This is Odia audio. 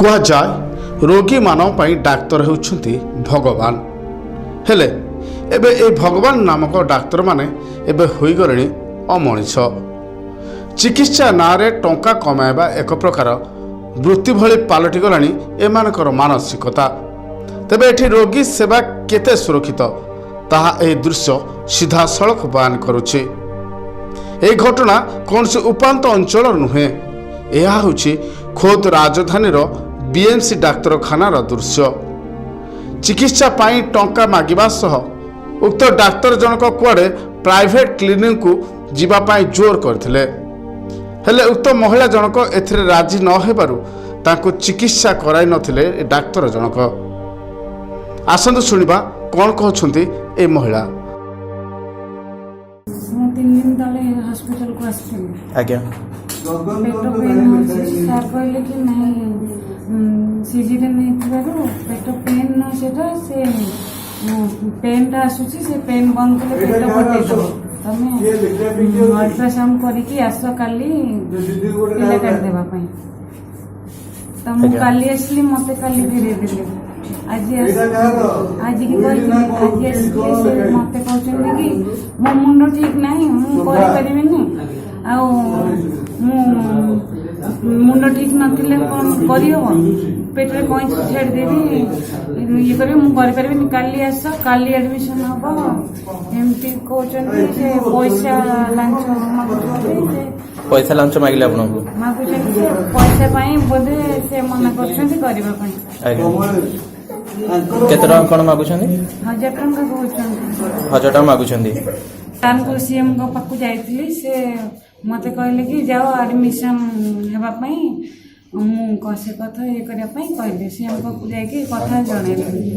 କୁହାଯାଏ, ରୋଗୀମାନଙ୍କ ପାଇଁ ଡାକ୍ତର ହେଉଛନ୍ତି ଭଗବାନ। ହେଲେ ଏବେ ଏ ଭଗବାନ ନାମକ ଡାକ୍ତରମାନେ ଏବେ ହୋଇଗଲେଣି ଅମଣିଷ। ଚିକିତ୍ସା ନାଁରେ ଟଙ୍କା କମାଇବା ଏକ ପ୍ରକାର ବୃତ୍ତି ଭଳି ପାଲଟିଗଲାଣି ଏମାନଙ୍କର ମାନସିକତା। ତେବେ ଏଠି ରୋଗୀ ସେବା କେତେ ସୁରକ୍ଷିତ, ତାହା ଏହି ଦୃଶ୍ୟ ସିଧାସଳଖ ବୟାନ କରୁଛି। ଏହି ଘଟଣା କୌଣସି ଉପାନ୍ତ ଅଞ୍ଚଳର ନୁହେଁ। ଏହା ହେଉଛି ଖୋଦ୍ ରାଜଧାନୀର ବିଏମ୍ସି ଡାକ୍ତରଖାନାର ଦୃଶ୍ୟ। ଚିକିତ୍ସା ପାଇଁ ଟଙ୍କା ମାଗିବା ସହ ଉକ୍ତ ଡାକ୍ତର ଜଣକ କୁଆଡ଼େ ପ୍ରାଇଭେଟ୍ କ୍ଲିନିକକୁ ଯିବା ପାଇଁ ଜୋର କରିଥିଲେ। ହେଲେ ଉକ୍ତ ମହିଳା ଜଣକ ଏଥିରେ ରାଜି ନ ହେବାରୁ ତାଙ୍କୁ ଚିକିତ୍ସା କରାଇ ନଥିଲେ ଏ ଡାକ୍ତର ଜଣକ। ଆସନ୍ତୁ ଶୁଣିବା କ'ଣ କହୁଛନ୍ତି ଏ ମହିଳା। ମୁଁ 3 ଦିନ ତଳେ ହସ୍ପିଟାଲକୁ ଆସିଥିଲି। ପେଟ ପେନ୍ ହେଉଛି। ସାର୍ କହିଲେ କି ନାଇଁ, ସିଜରିଆନ୍ ହେଇଥିବାରୁ ପେଟ ପେନ୍ ନୁହଁ ସେଟା, ସେ ପେନ୍ଟା ଆସୁଛି, ସେ ପେନ୍ ବନ୍ଦ କଲେ ପେଟ ଫଟେଇଦେବ। ତମେ ଅଲ୍ଟ୍ରାସାଉଣ୍ଡ କରିକି ଆସ କାଲି ପିଲା କାଢିଦେବା ପାଇଁ। ତ ମୁଁ କାଲି ଆସିଲି, ମତେ କାଲି ଫେରେଇ ଦେଲେ। ଆଜି ଆଜିକି କହିଥିଲି, ଆଜି ଆସିଲେ ସେ ମତେ କହୁଛନ୍ତି କି ମୋ ମୁଣ୍ଡ ଠିକ ନାହିଁ, ମୁଁ କରିପାରିବିନି। ଆଉ ମୁଁ ମୁଣ୍ଡ ଠିକ ନଥିଲେ କଣ କରିହବ? ପେଟରେ କଇଁଚି ଛାଡ଼ିଦେବି, ଇଏ କରିବି, ମୁଁ କରିପାରିବିନି। କାଲି ଆସ, କାଲି ଆଡମିସନ ହବ, ଏମିତି କହୁଛନ୍ତି। ସେ ପଇସା ଲାଞ୍ଚ ମାଗୁଛନ୍ତି ସେ। ପଇସା ଲାଞ୍ଚ ମାଗିଲେ ଆପଣଙ୍କୁ? ମାଗୁଛନ୍ତି। ସେ ପଇସା ପାଇଁ ବୋଧେ ସେ ମନା କରୁଛନ୍ତି କରିବା ପାଇଁ। ଆଜ୍ଞା, କେତେ ଟଙ୍କା କଣ ମାଗୁଛନ୍ତି? 1000 ଟଙ୍କା କହୁଛନ୍ତି। 1000 ଟଙ୍କା ମାଗୁଛନ୍ତି। ସାର୍ଙ୍କୁ, ସିଏମ୍ଙ୍କ ପାଖକୁ ଯାଇଥିଲି। ସେ ମତେ କହିଲେ କି ଯାଅ ଆଡମିସନ ହେବା ପାଇଁ। ମୁଁ ସେ କଥା ଇଏ କରିବା ପାଇଁ କହିଲେ। ସିଏମ୍ ପାଖକୁ ଯାଇକି କଥା ଜଣେଇଲି।